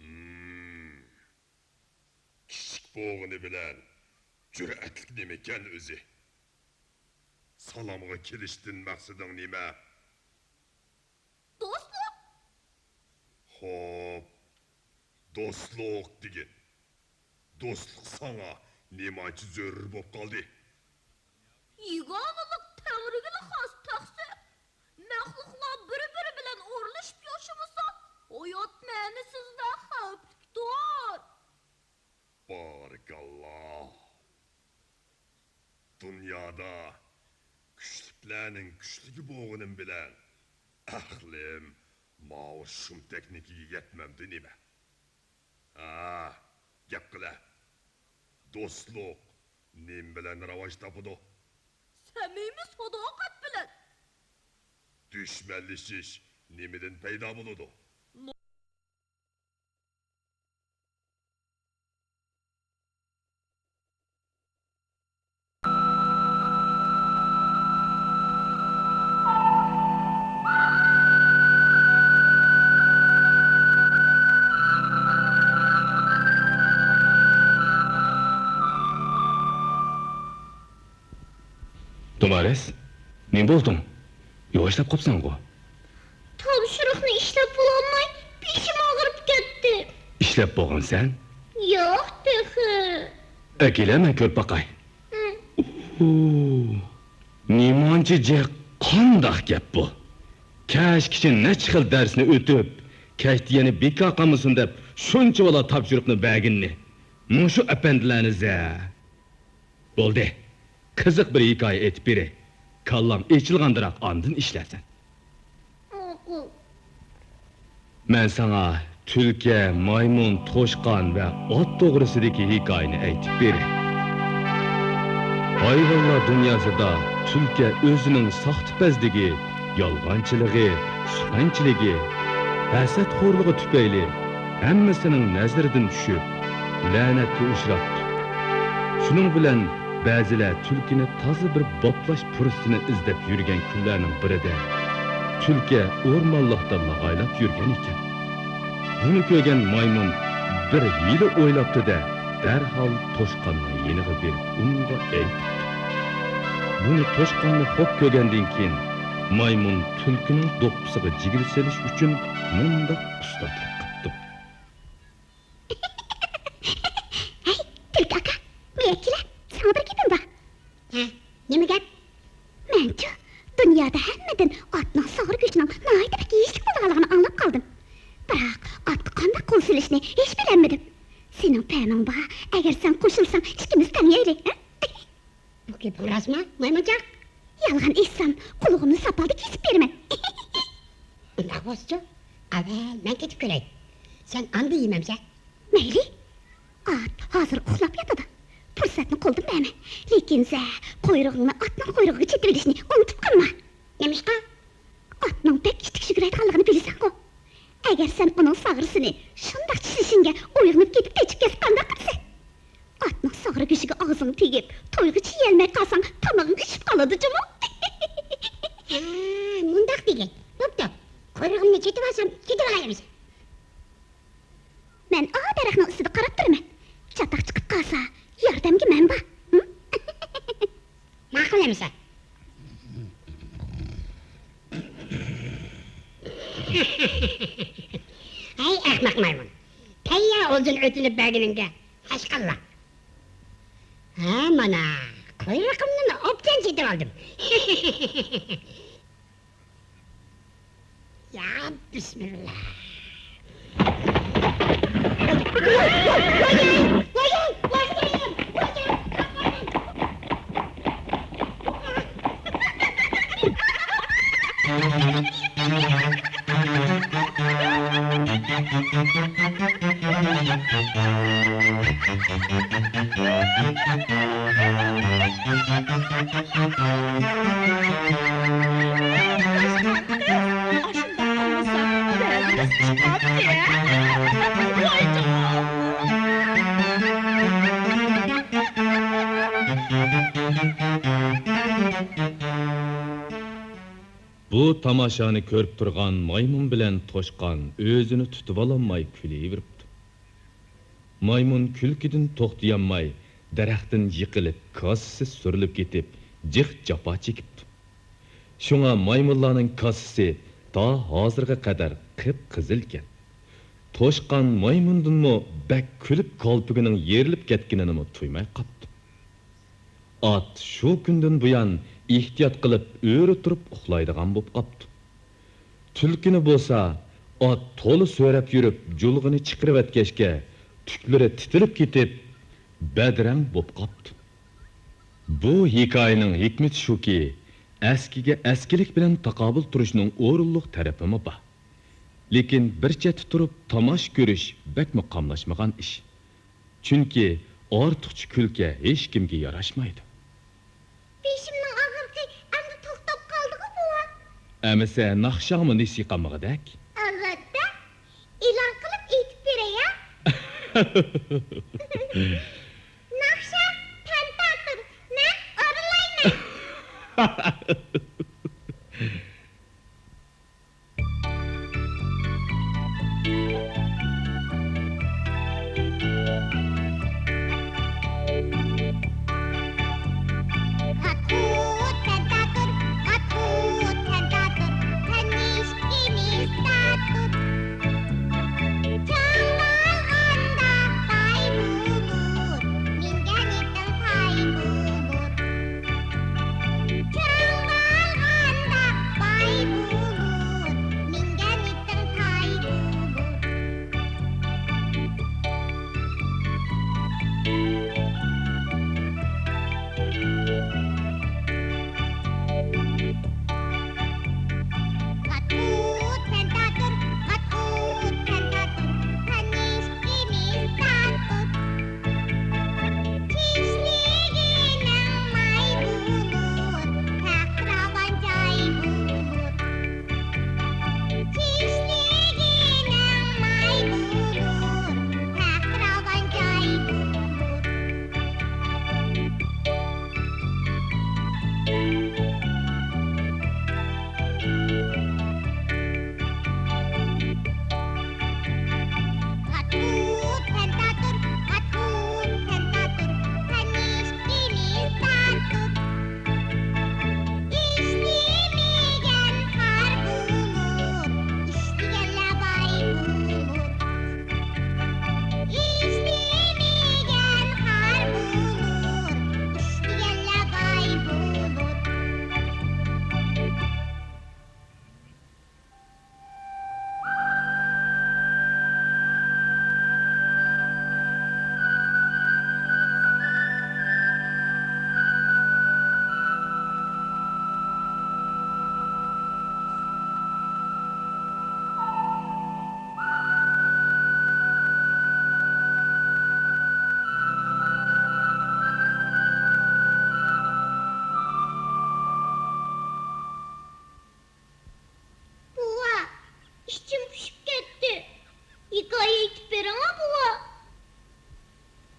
ھىم. كىچىك بولغىنى بىلەن جۈرئەتلىك نېمىكەن ئۆزى؟ سالامغا كېلىشتىن مەقسىتىڭ نېمە؟ دوستلۇق. خوپ، دوستلۇق دېگىن. دوستلۇق ساڭا نېمانچە زۆرۈر بولۇپ قالدى؟ يېگانىلىق تەڭرىگىلا خاس تەخسە. مەخلۇقلار بىر-بىرى بىلەن ئورۇنلىشىپ ياشىمىسا، ھايات مەنىسىزدە خەۋپلىكتۇر. بارىكاللا. دۇنيادا كۈچلۈكلەرنىڭ كۈچلۈكى بولغىنىم بىلەن، ئەقلىم ماۋۇ شۇمتەكنىڭكىگە يەتمەمدۇ نېمە؟ ھا، گەپ قىلە. دوستلۇق نېمە بىلەن راۋاج تاپىدۇ؟ سەمىمىي ساداقەت بىلەن. دۈشمەنلىشىش نېمىدىن پەيدا بولىدۇ؟ دولارېس، نېمە بولدۇڭ؟ يۇۋاشلاپ قاپسەنغۇ؟ تاپشۇرۇقنى ئىشلەپ بولالماي، بېشىم ئاغرىپ دەپ بولغانسەن؟ ياق تېخى. ئەكېلە، مەن كۆرۈپ باقاي. ھە. ئۇھۇ. نېمانچە جىق، قانداق گەپ بۇ؟ كەچكىچە نەچچە خىل دەرسنى ئۆتۈپ، كەچتە يەنە بىكار قالمىسۇن دەپ شۇنچىۋالا تاپشۇرۇقنى بەرگىنىنى مۇشۇ ئەپەندىلەرنى زە. بولدى، قىزىق بىر ھېكايە ئېيتىپ بېرەي. كاللاڭ ئېچىلغاندىراق ئاندىن ئىشلەرسەن. ماقۇل. مەن ساڭا تۈلكە، مايمۇن، توشقان ۋە ئات توغرىسىدىكى ھېكايىنى ئېيتىپ بېرەي. ھايۋانلار دۇنياسىدا تۈلكە ئۆزىنىڭ ساختىپەزلىكى، يالغانچىلىقى، سۇخەنچىلىكى، ھەسەتخورلۇقى تۈپەيلى ھەممىسىنىڭ نەزىرىدىن چۈشۈپ، لەنەتكە ئۇچراپتۇ. شۇنىڭ بىلەن بەزىلەر تۈلكىنى تازا بىر باپلاش پۇرسىتىنى ئىزدەپ يۈرگەن كۈنلەرنىڭ بىرىدە، تۈلكە ئورمانلىقتا لاغايلاپ يۈرگەن ئىكەن. بۇنى كۆرگەن مايمۇن بىر ھىيلە ئويلاپتۇ-دە، دەرھال توشقاننىڭ يېنىغا بېرىپ، ئۇنىڭغا ئېيتىپتۇ. بۇنى توشقانمۇ خوپ كۆرگەندىن كېيىن، مايمۇن تۈلكىنىڭ دوپپىسىغا جىگىر سېلىش ئۈچۈن مۇنداق ئۇستازلىق قىپتۇ. ھەي، تۈلكە ئاكا، بۇياققا كېلە، ساڭا بىر گېپىم بار. ھە، نېمە گەپ؟ مەنچۇ، دۇنيادا ھەممىدىن ئاتنىڭ ساغرا گۆشىنىڭ ناھايىتى بەك يېيىشلىك بولىدىغانلىقىنى ئاڭلاپ قالدىم. بىراق، ئاتقا قانداق قول سېلىشنى ھېچ بىلەلمىدىم. سېنىڭ پەمىڭ بار، ئەگەر سەن قوشۇلساڭ، ئىككىمىز تەڭ يەيلى، ھە؟ بۇ گېپىڭ راستمۇ، مايمۇنجان؟ يالغان ئېيتسام، قۇلىقىمنى ساپالدا كېسىپ بېرىمەن. ئۇنداق بولسىچۇ، ئەۋەل مەن كېتىپ كۆرەي. سەن ئاندىن يېمەمسەن. مەيلى. ئات ھازىر ئۇخلاپ ياتىدۇ. پۇرسەتنى قولدىن بەرمە. لېكىن سەن قۇيرۇقۇڭنى ئاتنىڭ قۇيرۇقىغا چېتىۋېلىشنى ئۇنتۇپ قالما. نېمىشقا؟ ئاتنىڭ بەك ئىتتىك يۈگۈرەلەيدىغانلىقىنى بىلىسەنغۇ. ئەگەر سەن ئۇنىڭ ساغرىسىنى شۇنداق چىشلىشىڭگە ئويغىنىپ كېتىپ قېچىپ كەتسە قانداق قىلىسەن؟ ئاتنىڭ ساغرا گۆشىگە ئاغزىڭ تېگىپ، تويغىچە يېيەلمەي قالساڭ، تامىقىڭ ئىششىپ قالىدۇ جۇمۇ. ھە، مۇنداق دېگىن. بوپتۇ، قۇيرۇقۇمنى چېتىۋالسام، كېتىۋالايمىز. مەن ئا دەرەخنىڭ ئۈستىدە قاراپ تۇرىمەن. چاتاق چىقىپ قالسا، ياردەمگە مەن بار. ھىم؟ ماقۇل ئەمىسە. ھەي، ئەخمەق مايمۇن! تەييار ئوزۇن ئۆتۈنۈپ بەرگىنىڭگە ھەشقاللا. ھە، مانا، قۇيرۇقۇمنىمۇ ئوبدان چېتىۋالدىم. يا بىسمىللا. بۇ تاماشانى كۆرۈپ تۇرغان مايمۇن بىلەن توشقان ئۆزىنى تۇتۇۋالالماي كۈلۈۋېرىپتۇ. مايمۇن كۈلكىدىن توختىيالماي، دەرەختىن يىقىلىپ، كاسىسى سۈرۈلۈپ كېتىپ، جىق جاپا چېكىپتۇ. شۇڭا مايمۇنلارنىڭ كاسىسى تا ھازىرغا قەدەر قىپقىزىلكەن. توشقان مايمۇندىنمۇ بەك كۈلۈپ، كالپۇكىنىڭ يېرىلىپ كەتكىنىنىمۇ تۇيماي قاپتۇ. ئات شۇ كۈندىن بۇيان ئېھتىيات قىلىپ ئۆرە تۇرۇپ ئۇخلايدىغان بوپ قاپتۇ. تۈلكىنى بولسا ئات تولا سۆرەپ يۈرۈپ، جۇلغىنى چىقىرىۋەتكەچكە، تۈكلىرى تىتىلىپ كېتىپ، بەدرەڭ بوپ قاپتۇ. بۇ ھېكايىنىڭ ھېكمىتى شۇكى، ئەسكىگە ئەسكىلىك بىلەن تاقابىل تۇرۇشنىڭ ئورۇنلۇق تەرىپىمۇ بار. لېكىن بىر چەتتە تۇرۇپ تاماشا كۆرۈش بەكمۇ قاملاشمىغان ئىش. چۈنكى ئارتۇقچە كۈلكە ھېچكىمگە ياراشمايدۇ. بېشىمنىڭ ئاغرىقى ئەمدى توختاپ قالدىغۇ، بوۋا. ئەمىسە ناخشاڭمۇ نېسى قالمىغۇدەك؟ ئەلۋەتتە. ئېلان قىلىپ ئېيتىپ بېرەي، ھە؟ ناخشا، تەنتاتور، مەن ئورۇنلايمەن.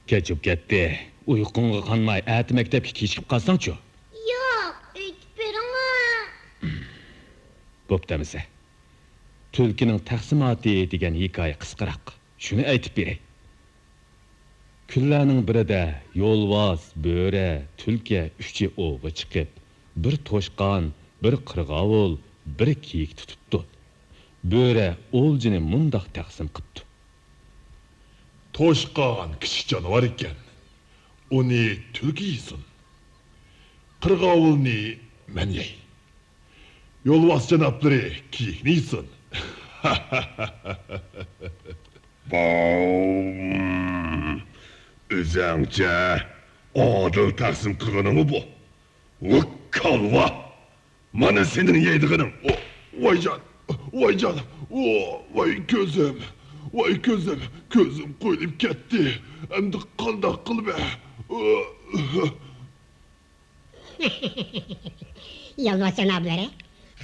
كەچ بولۇپ كەتتى. ئۇيقۇڭغا قانماي، ئەتە مەكتەپكە كېچىكىپ قالساڭچۇ؟ ياق، ئېيتىپ بېرىڭە. بوپتۇ ئەمىسە. تۈلكىنىڭ تەقسىماتى دېگەن ھېكايە قىسقىراق. شۇنى ئېيتىپ بېرەي. كۈنلەرنىڭ بىرىدە يولۋاس، بۆرە، تۈلكە ئۈچى ئوۋغا چىقىپ، بىر توشقان، بىر قىرغاۋۇل، بىر كېيىك تۇتۇپتۇ. بۆرە ئولجىنى مۇنداق تەقسىم قىپتۇ. توشقان كىچىك جانىۋار ئىكەن، ئۇنى تۈلكە يېسۇن. قىرغاۋۇلنى مەن يەي. يولۋاس جانابلىرى كېيىكنى يېسۇن. باۋ! ئۆزەڭچە ئادىل تەقسىم قىلغىنىڭمۇ بۇ؟ ۋۇ كالۋا! مانا سېنىڭ يەيدىغىنىڭ. ۋايجان، ۋايجان، ۋاي كۆزۈم، ۋاي كۆزۈم، كۆزۈم قويۇلۇپ كەتتى. ئەمدى قانداق قىلىمەن؟ يولۋاس جانابلىرى،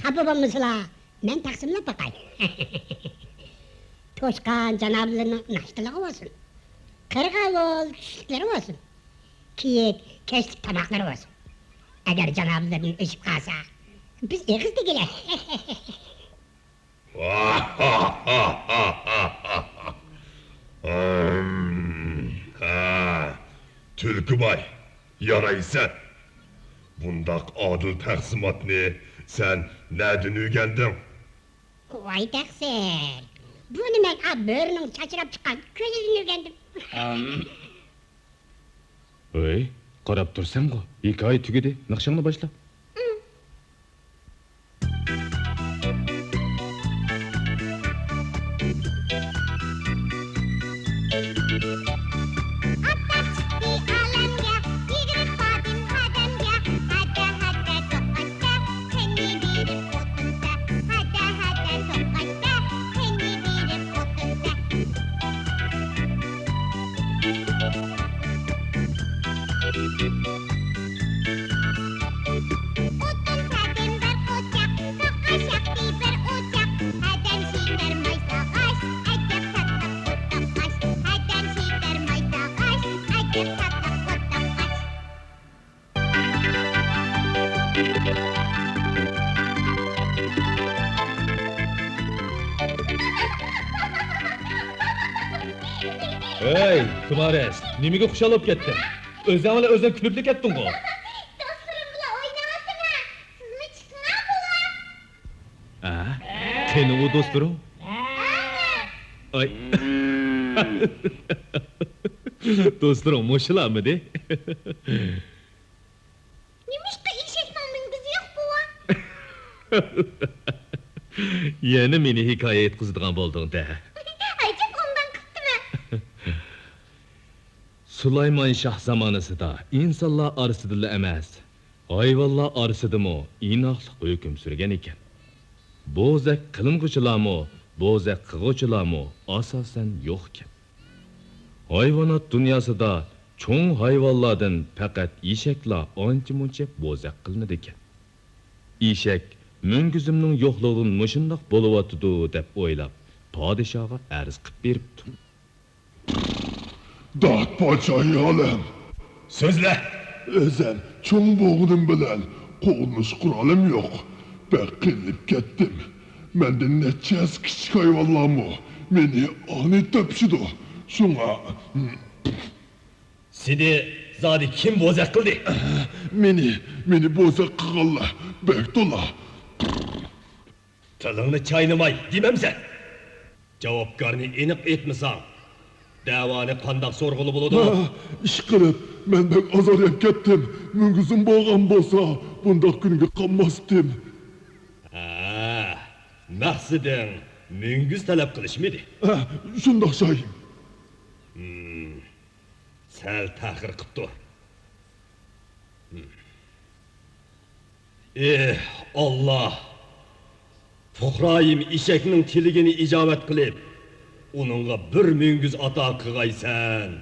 خاپا بولمىسىلا، مەن تەقسىملەپ باقاي. توشقان جانابلىرىنىڭ ناشتىلىقى بولسۇن. قىرغاۋۇل چۈشلۈكلىرى بولسۇن. كېيىك كەچلىك تاماقلىرى بولسۇن. ئەگەر جانابلىرىدىن ئېشىپ قالسا، بىز ئېغىز دېگىلى. ھە، تۈلكىباي، يارايسەن. بۇنداق ئادىل تەقسىماتنى سەن نەدىن ئۆگەندىڭ؟ ۋاي تەقسىر، بۇنى مەن ئا بۆرىنىڭ چاچراپ چىققان كۆزىدىن ئۆگەندىم. ھەي، قاراپ تۇرسەڭغۇ، ھېكايە تۈگىدى، ناخشاڭنى باشلا. ھەي، تۇمارەس، نېمىگە خۇشال بولۇپ كەتتىڭ؟ ئۆزۈڭ بىلەن ئۆزۈڭ كۈلۈپلا كەتتىڭغۇ؟ دوستلىرىم بىلەن ئويناۋاتىمەن. سىزمۇ چىقىڭا بولا. ھە؟ قېنى ئۇ دوستلىرىڭ؟ ئاي. دوستلىرىڭ مۇشۇلارمىدى؟ نېمىشقا ئېشەكنىڭ مۈڭگۈزى يوق، بوۋا؟ يەنە مېنى ھېكايە ئېيتقۇزىدىغان بولدۇڭ-دە. ئەجەب ئوڭدان قىپتىمەن. سۇلايمان شاھ زامانىسىدا ئىنسانلار ئارىسىدىلا ئەمەس، ھايۋانلار ئارىسىدىمۇ ئىناقلىق ھۆكۈم سۈرگەن ئىكەن. بوزەك قىلىنغۇچىلارمۇ، بوزەك قىلغۇچىلارمۇ ئاساسەن يوقكەن. ھايۋانات دۇنياسىدا چوڭ ھايۋانلاردىن پەقەت ئېشەكلا ئانچە-مۇنچە بوزەك قىلىنىدىكەن. ئېشەك مۈڭگۈزۈمنىڭ يوقلۇقىدىن مۇشۇنداق بولۇۋاتىدۇ دەپ ئويلاپ، پادىشاھقا ئەرز قىلىپ بېرىپتۇ. داد پادىشاھى ئالەم! سۆزلە! ئۆزەم چوڭ بولغىنىم بىلەن قوغدىنىش قورالىم يوق. بەك قىينىلىپ كەتتىم. مەندىن نەچچە ھەسسە كىچىك ھايۋانلارمۇ مېنى ئانىي تېپىشىدۇ. شۇڭا. سېنى زادى كىم بوزەك قىلدى؟ مېنى، مېنى بوزەك قىلغانلار بەك تولا. تىلىڭنى چاينىماي دېمەمسەن! جاۋابكارنى ئېنىق ئېيتمىساڭ، دەۋانى قانداق سورىغىلى بولىدۇ؟ ھا، ئىشقىلىپ، مەن بەك ئازار يەپ كەتتىم. مۈڭگۈزۈم بولغان بولسا، بۇنداق كۈنگە قالماستىم. ھە، مەقسىتىڭ مۈڭگۈز تەلەپ قىلىشمىدى؟ ھە، شۇنداق شاھىم. ھىم. سەل تەخىر قىپتۇ. ئېھ، ئاللا! پۇقرايىم ئېشەكنىڭ تىلىكىنى ئىجابەت قىلىپ، ئۇنىڭغا بىر مۈڭگۈز ئاتا قىلغايسەن.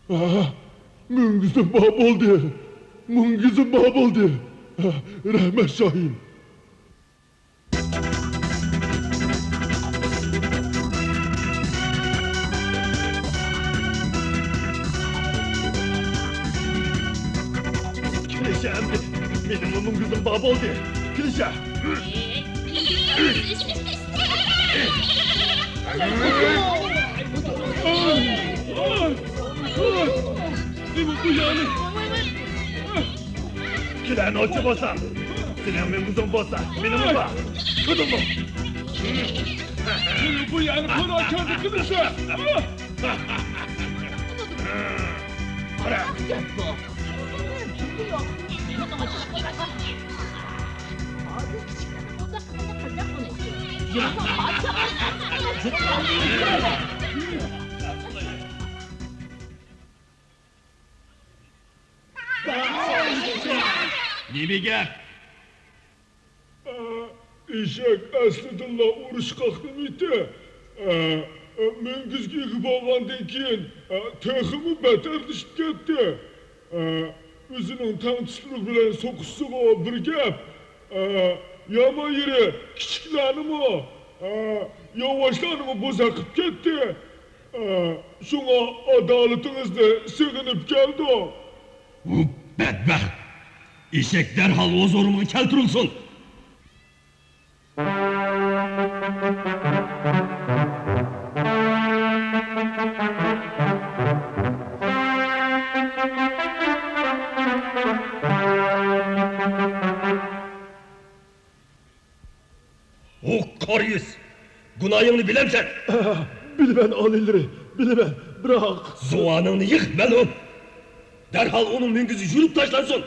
ھا، مۈڭگۈزۈم بار بولدى. مۈڭگۈزۈم بار بولدى. ھا، رەھمەت، شاھىم. مېنىڭمۇ مۈڭگۈزۈم بار بولدى. كېلىشە. نېمە بۇ يانى؟ كېلەر نوچى بولساڭ، سېنىڭ مۈڭگۈزۈڭ بولسا، مېنىڭمۇ بار. كۆردۈڭمۇ؟ نېمە بۇ يانى؟ قاراڭ، كەلدى قىلىشى. قارا. نېمە گەپ؟ ئېشەك ئەسلىدىنلا ئۇرۇشقاق نېمىتى؟ مۈڭگۈزگە ئىگە بولغاندىن كېيىن، تېخىمۇ بەتتەرلىشىپ كەتتى. ئۆزىنىڭ تەڭتۇشلىرى بىلەن سوقۇشسىغۇ بىر گەپ. يامان يېرى كىچىكلەرنىمۇ، ياۋاشلارنىمۇ بوزەك قىلىپ كەتتى. شۇڭا ئادالىتىڭىزنى سېغىنىپ كەلدۇق. ئۇ بەتبەخت ئېشەك دەرھال ھۇزۇرۇمغا كەلتۈرۈلسۇن! ئۇ قارا يۈز! گۇناھىڭنى بىلەمسەن؟ بىلىمەن، ئالىيلىرى، بىلىمەن، بىراق. زۇۋانىڭنى يىغ، مەلئۇن! دەرھال ئۇنىڭ مۈڭگۈزى يۇلۇپ تاشلانسۇن!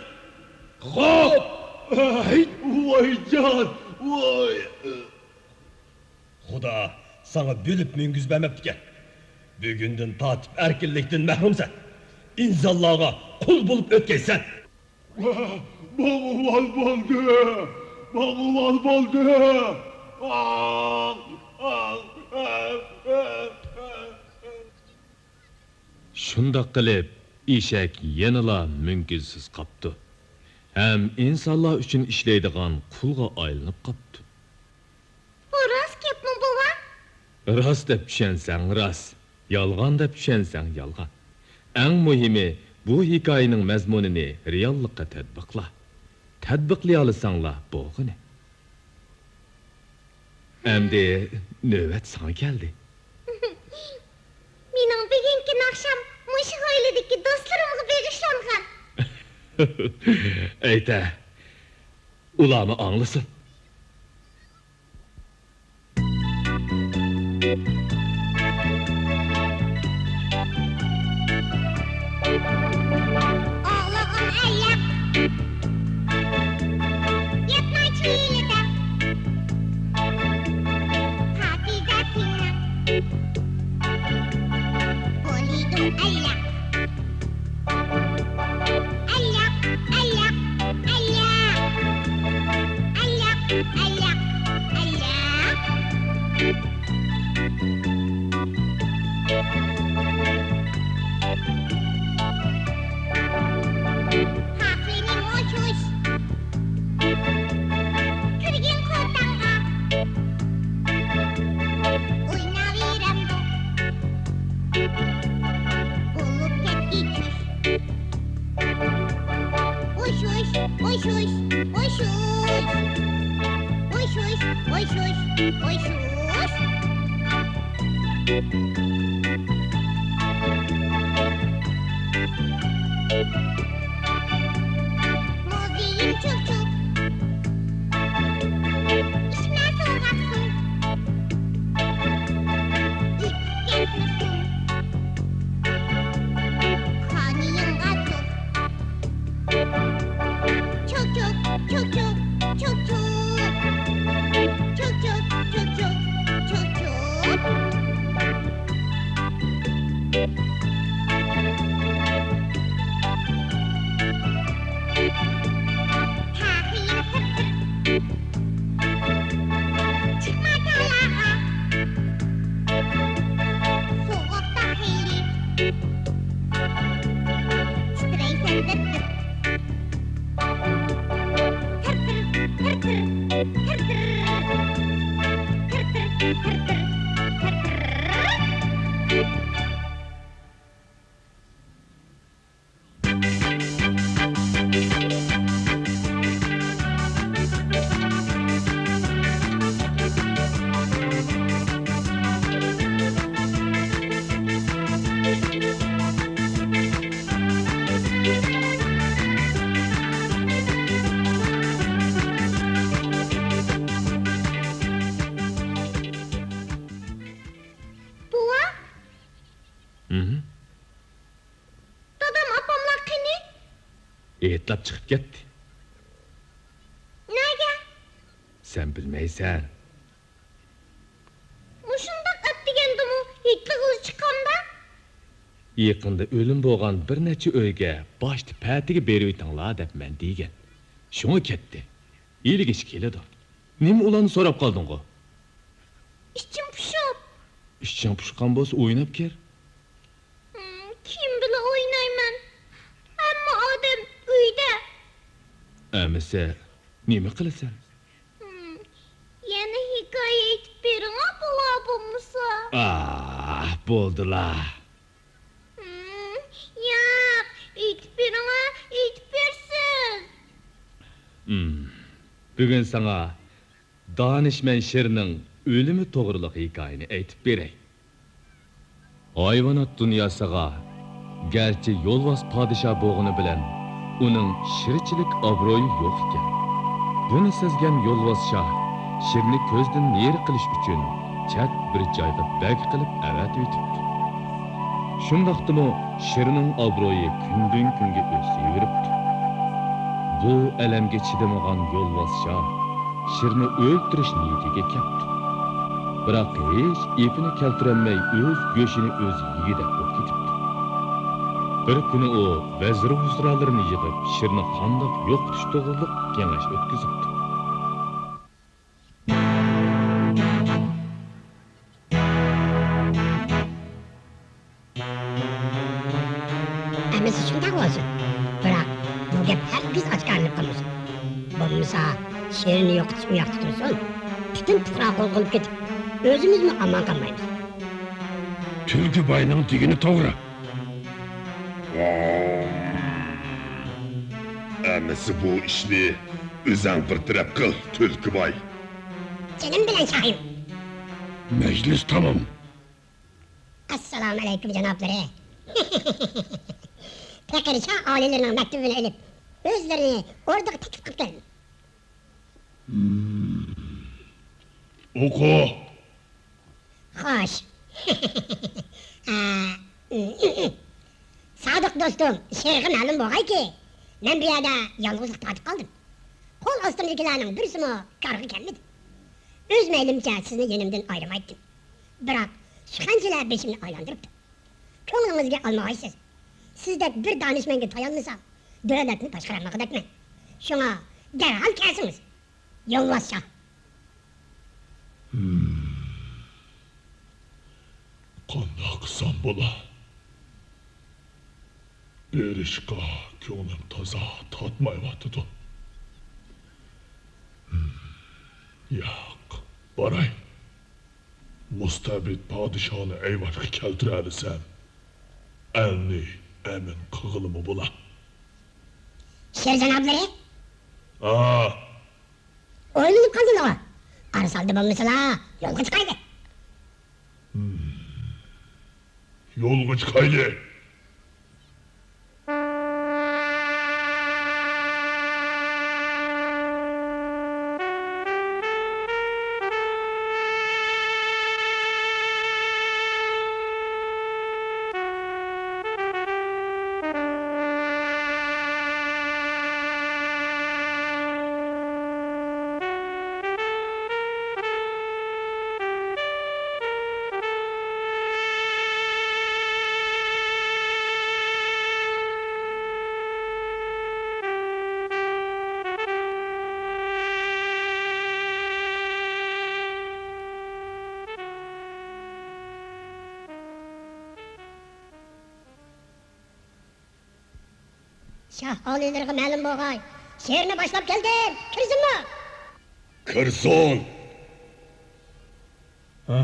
خوپ! ھەي، ۋايجان، ۋاي! خۇدا ساڭا بۆلۈپ مۈڭگۈز بەرمەپتىكەن. بۈگۈندىن تارتىپ ئەركىنلىكتىن مەھرۇمسەن. ئىنسانلارغا قۇل بولۇپ ئۆتكەيسەن. ماڭغۇۋال بولدى! ماڭغۇۋال بولدى! شۇنداق قىلىپ، ئېشەك يەنىلا مۈڭگۈزسىز قاپتۇ ھەم ئىنسانلار ئۈچۈن ئىشلەيدىغان قۇلغا ئايلىنىپ قاپتۇ. بۇ راست گەپمۇ، بوۋا؟ راست دەپ چۈشەنسەڭ راست، يالغان دەپ چۈشەنسەڭ يالغان. ئەڭ مۇھىمى، بۇ ھېكايىنىڭ مەزمۇنىنى رېئاللىققا تەتبىقلا. تەتبىقلىيالىساڭلا بولغىنى. ئەمدى نۆۋەت ساڭا كەلدى. مېنىڭ بۈگۈنكى ناخشام مۇشۇ ھويلىدىكى دوستلىرىمغا بېغىشلانغان. ئېيتە، ئۇلارمۇ ئاڭلىسۇن. ئوغلۇغۇم ئەيياق، ياتما چىلىدا، قاپىدا تىڭناپ، بولىدۇ ئەيياق. ئەيياق، ئەيياق، ئەيياق. ئەيياق، ئەيياق، ئەيياق. خاخىنى موشۇش، كىرگىن قورتاڭغا، ئويناۋېرەمدۇ؟ بولۇپ كەتتى چۈش. ئوشۇش، ئوشۇش، ئوشۇش. ئوشۇش، ئوشۇش، ئوشۇش. مۇزېيىم چۇخ-چۇخ. ئىچمە سوغۇق سۇ. ئېقىپ كەتمىسۇن. قانىيىڭغا چۇخ. چۇخ-چۇخ، چۇخ-چۇخ، چۇخ-چۇخ. چۇخ-چۇخ، چۇخ-چۇخ، چۇخ-چۇخ. تاخىيىم تىر-تىر. چىقما تالاغا. سوغۇقتا خېلى تىترەيسەن دىر-دىر. تىر-تىر، تىر-تىر، تىر-تىر. تىر-تىر، تىر-تىر، تىر-تىر. ھىم. دادام، ئاپاملار قېنى؟ ھېيتلاپ چىقىپ كەتتى. نەگە؟ سەن بىلمەيسەن. مۇشۇنداق ئەتىگەندىمۇ ھېيتلىغىلى چىقامدا؟ يېقىندا ئۆلۈم بولغان بىر نەچچە ئۆيگە باشتا پەتىگە بېرىۋېتىڭلار دەپمەن دېگەن. شۇڭا كەتتى. ھېلىگىچە كېلىدۇ. نېمە ئۇلارنى سوراپ قالدىڭغۇ؟ ئىچىم پۇشۇپ. ئىچىڭ پۇشقان بولسا ئويناپ كىر. ھىم، كىم بىلەن ئوينايمەن؟ ھەممە ئادەم ئۆيدە. ئەمىسە نېمە قىلىسەن؟ ھىم، يەنە ھېكايە ئېيتىپ بېرىڭا، بولا بولمىسا. ئاھ، بولدىلا. ھىم، ياق، ئېيتىپ بېرىڭا، ئېيتىپ بېرىسىز. ھىم، بۈگۈن ساڭا دانىشمەن شىرنىڭ ئۆلۈمى توغرىلىق ھېكايىنى ئېيتىپ بېرەي. ھايۋانات دۇنياسىغا گەرچە يولۋاس پادىشاھ بولغىنى بىلەن، ئۇنىڭ شىرچىلىك ئابرۇيى يوق ئىكەن. بۇنى سەزگەن يولۋاس شاھ شىرنى كۆزدىن نېرى قىلىش ئۈچۈن چەت بىر جايغا بەگ قىلىپ ئەۋەتىۋېتىپتۇ. شۇنداقتىمۇ شىرنىڭ ئابرۇيى كۈندىن-كۈنگە ئۆسۈۋېرىپتۇ. بۇ ئەلەمگە چىدىمىغان يولۋاس شاھ شىرنى ئۆلتۈرۈش نىيىتىگە كەپتۇ. بىراق ھېچ ئېپىنى كەلتۈرەلمەي ئۆز گۆشىنى ئۆزى يېگۈدەك بولۇپ كېتىپتۇ. بىر كۈنى ئۇ ۋەزىر-ۋۇزرالىرىنى يىغىپ، شىرنى قانداق يوقىتىش توغرىلىق كېڭەش ئۆتكۈزۈپتۇ. ئەمىسە شۇنداق بولسۇن. بىراق بۇ گەپ ھەرگىز ئاشكارىلىنىپ قالمىسۇن. بولمىسا شىرنى يوقىتىش ئۇ ياقتا تۇرسۇن، پۈتۈن پۇقرا قول قىلىپ كېتىپ، ئۆزىمىزمۇ ئامان قالمايمىز. تۈلكە باينىڭ دېگىنى توغرا. ئەمىسە بۇ ئىشنى ئۆزەڭ بىر تەرەپ قىل، تۈلكە باي. جېنىم بىلەن شاھىم. مەجلىس تامام. ئەسسالامۇئەلەيكۇم جانابلىرى. پېقىر شاھ ئالىيلىرىنىڭ مەكتۇبىنى ئېلىپ، ئۆزلىرىنى ئوردىغا تەكلىپ قىلىپ كەلدىم. ئوقۇ. خوش. ئە، سادىق دوستۇم شىرغا مەلۇم بولغايكى، مەن بۇ يەردە يالغۇزلۇق تارتىپ قالدىم. قول ئاستىمدىكىلەرنىڭ بىرسىمۇ كارغا كەلمىدى. ئۆز مەيلىمچە سىزنى يېنىمدىن ئايرىمايتتىم. بىراق ئىشقەنچىلەر بېشىمنى ئايلاندۇرۇپتۇ. كۆڭلىڭىزگە ئالمىغايسىز. سىزدەك بىر دانىشمەنگە تايانمىسام، دۆلەتنى باشقۇرالمىغۇدەكمەن. شۇڭا دەرھال كەلسىڭىز. يولۋاس شاھ. ھىم. قانداق قىلسام بولا؟ بېرىشقا كۆڭلۈم تازا تارتمايۋاتىدۇ. ھىم. ياق، باراي. مۇستەبىت پادىشاھنى ئەيۋاشقا كەلتۈرەلىسەم، ئەلنى ئەمىن قىلغىلىمۇ بولا. شىر جانابلىرى؟ ھا. ئويلىنىپ قالدىلا. قارىسالدا بولمىسىلا، يولغا چىقايلى. ھىم. يولغا چىقايلى. شاھ ئالىيلىرىغا مەلۇم بولغاي، شىرنى باشلاپ كەلدىم، كىرسۇنمۇ؟ كىرسۇن! ھە،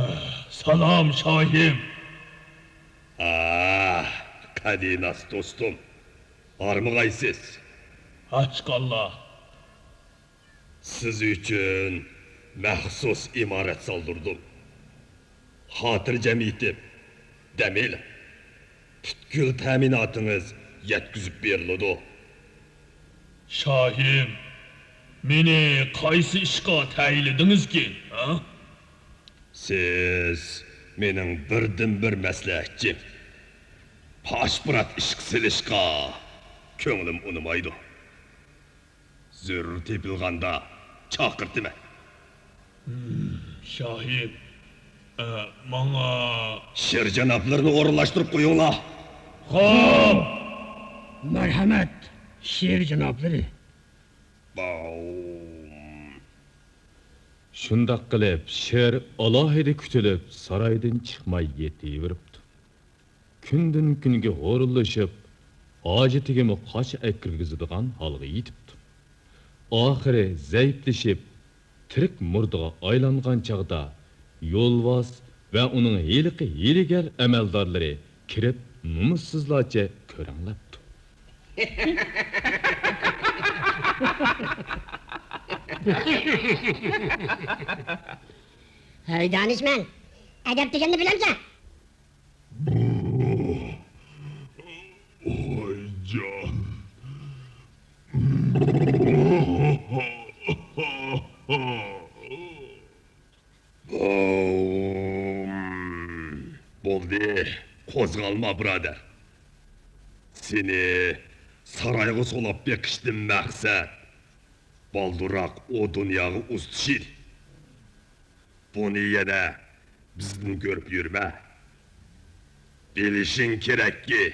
سالام، شاھىم! ئاھ، قەدىناس دوستۇم، ھارمىغايسىز! ئاچقانلا! سىز ئۈچۈن مەخسۇس ئىمارەت سالدۇردۇم. خاتىرجەم يېتىپ دەم ئېلىڭ. پۈتكۈل تەمىناتىڭىز يەتكۈزۈپ بېرىلىدۇ. شاھىم، مېنى قايسى ئىشقا تەيىنلىدىڭىزكىن، ھە؟ سىز مېنىڭ بىردىنبىر مەسلىھەتچىم. پاشپۇرات ئىشقا سېلىشقا كۆڭلۈم ئۇنىمايدۇ. زۆرۈر تېپىلغاندا چاقىرتىمەن. ھىم، شاھىم، ئە، ماڭا شېر جانابلىرىنى ئورۇنلاشتۇرۇپ قويۇڭلار. خوپ! مەرھەمەت، شېر جانابلىرى. باۋ. شۇنداق قىلىپ، شېر ئالاھىدە كۈتۈلۈپ، سارايدىن چىقماي يېتىۋېرىپتۇ. كۈندىن-كۈنگە ھورۇنلىشىپ، ھاجىتىگىمۇ قاچا ئەكىرگۈزىدىغان ھالغا يېتىپتۇ. ئاخىرى زەئىپلىشىپ، تىرىك مۇردىغا ئايلانغان چاغدا، يولۋاس ۋە ئۇنىڭ ھېلىقى ھىيلىگەر ئەمەلدارلىرى كىرىپ، نومۇسسىزلارچە كۆرەڭلەپتۇ. ھەي، دانىشمەن، ئەدەپ دېگەننى بىلەمسەن؟ ۋايجان. بولدى، قوزغالما، بۇرادەر. سېنى سارايغا سولاپ بېقىشتىن مەقسەت بالدۇرراق ئۇ دۇنياغا ئۇزىتىش ئىدى. بۇنى يەنە بىزدىن كۆرۈپ يۈرمە. بىلىشىڭ كېرەككى،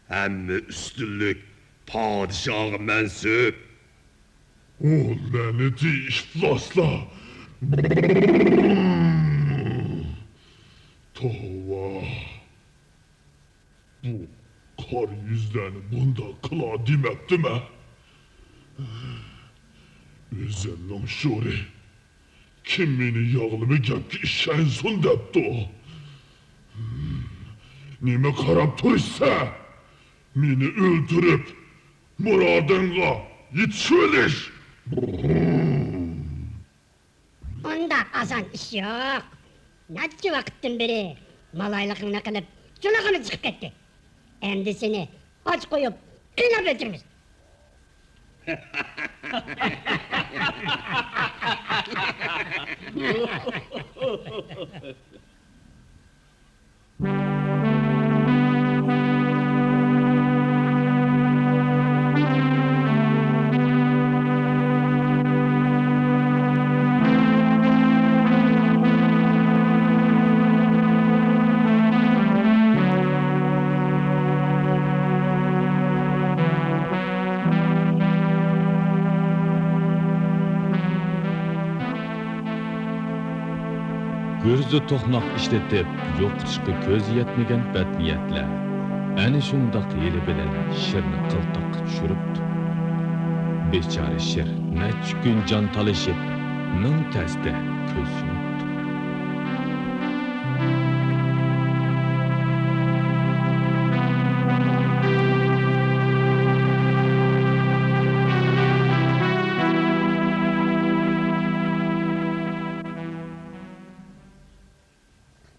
ھەممە ئۈستۈنلۈك پادىشاھقا مەنسۇپ. ئۇ لەنىتى ئىپلاسلار! توۋا! بۇ قارا يۈزلەرنى بۇنداق قىلا دېمەپتىمەن. ئۆزۈمنىڭ شورى، كىم مېنى ياغلىما گەپكە ئىشەنسۇن دەپتۇ؟ نېمە قاراپ تۇرۇشسەن؟ مېنى ئۆلتۈرۈپ، مۇرادىڭغا يېتىشىۋېلىش! ئۇنداق ئاسان ئىش يوق. نەچچە ۋاقىتتىن بېرى مالايلىقىڭنى قىلىپ، جۇلۇقىمىز چىقىپ كەتتى. ئەمدى سېنى ئاچ قويۇپ، قىيناپ ئۆلتۈرىمىز. گۈرزە توقماق ئىشلىتىپ يوقىتىشقا كۆزى يەتمىگەن بەتنىيەتلەر ئەنە شۇنداق ھىيلە بىلەن شىرنى قىلتاققا چۈشۈرۈپتۇ. بىچارە شىر نەچچە كۈن جان تالىشىپ، مىڭ تەستە كۆز يۇمۇپتۇ.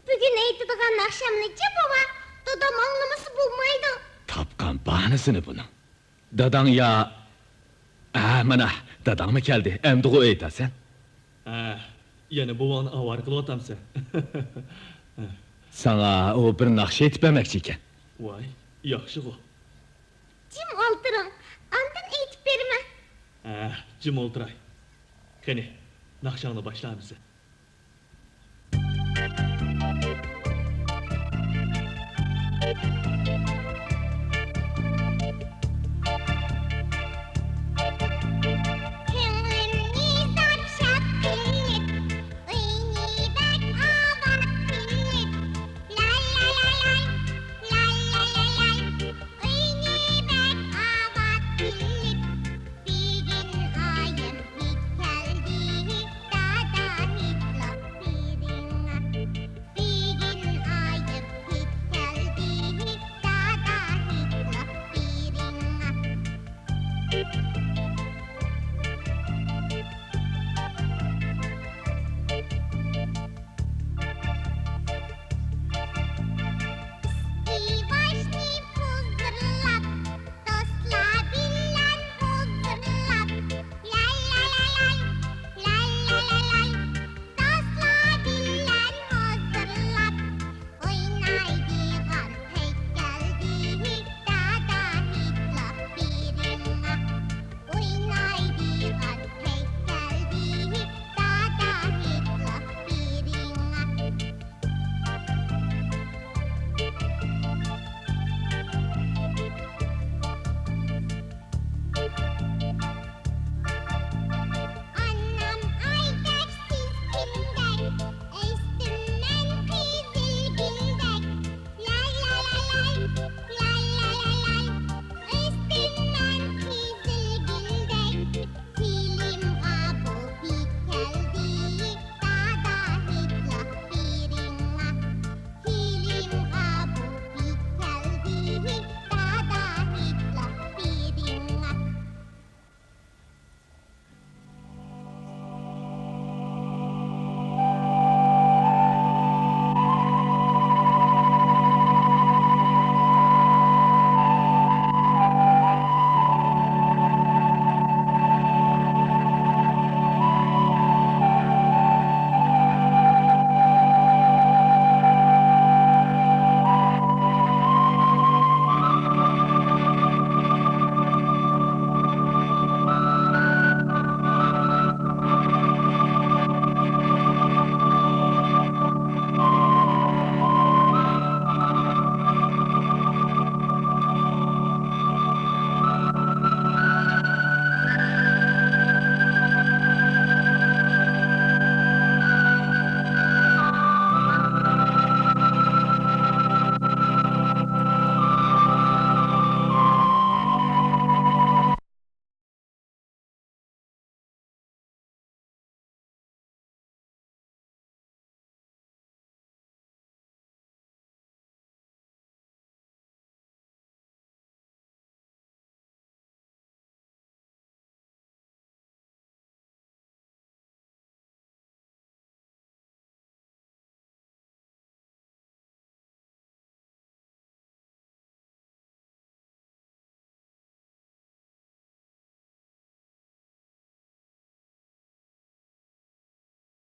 بۈگۈن ئېيتىدىغان ناخشامنىچۇ بوۋا؟ دادام ئاڭلىمىسا بولمايدۇ. تاپقان باھانىسىنى بۇنىڭ. داداڭ يا، ھە، مانا، داداڭمۇ كەلدى. ئەمدىغۇ ئېيتاسەن. ھە، يەنە بوۋاڭنى ئاۋارە قىلىۋاتامسەن؟ ساڭا ئۇ بىر ناخشا ئېيتىپ بەرمەكچى ئىكەن. ۋاي، ياخشىغۇ. جىم ئولتۇرۇڭ، ئاندىن ئېيتىپ بېرىمەن. ھە، جىم ئولتۇراي. قېنى، ناخشاڭنى باشلامسەن؟ كۆڭلۈمنى زار شاد قىلىپ، ئۆينى بەك ئاۋات قىلىپ، لاي لاي لاي لاي.